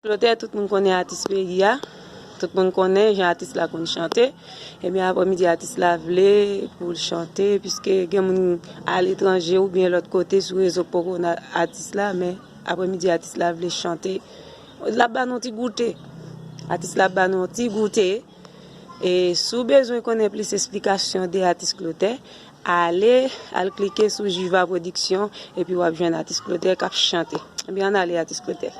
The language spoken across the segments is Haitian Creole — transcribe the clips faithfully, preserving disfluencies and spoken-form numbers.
Klotè, tout moun konnen atis peyi a. Tout moun konnen jan atis la konn chante. Ebyen, aprèmidi, atis la vle pou l chante, piske gen moun aletranje oubyen lòt kote sou rezo k poko nan atis la, men aprèmidi, atis la vle chante. L ap ba nou ti goute. Atis la ap ba nou ti goute. E si w bezwen konnen plis esplikasyon de atis Klotè, ale, al klike sou Jiva Production, epi w ap jwenn atis Klotè k ap chante. Ebyen, ann ale, atis Klotè.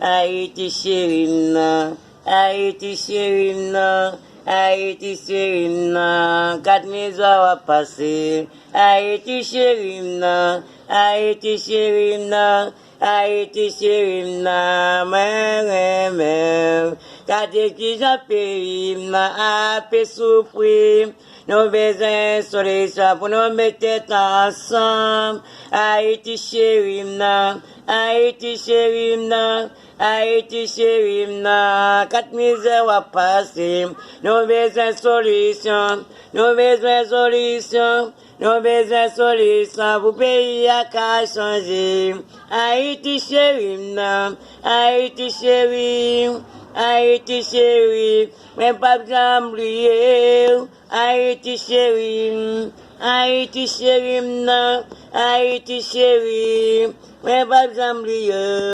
Ayiti cheri m nan, Ayiti cheri m nan, Ayiti cheri m nan, kat mizè w ap pase. Ayiti cheri m nan, Ayiti cheri m nan, Ayiti cheri m nan, mwen renmen w. Gade kijan peyi m nan ape soufri. Nou bezwen solisyon pou nou met tèt ansanm. Ayiti cheri m nan, Ayiti cheri m nan, Ayiti cheri m nan, kat mizè w ap pase. Nou bezwen solisyon, nou bezwen solisyon, nou bezwen solisyon pou peyi a ka chanje. Ayiti cheri m nan, Ayiti cheri, Ayiti cheri, mwen p ap janm bliye w. Ayiti cheri m, Ayiti cheri m nan, Ayiti cheri, mwen p ap janm bliye w.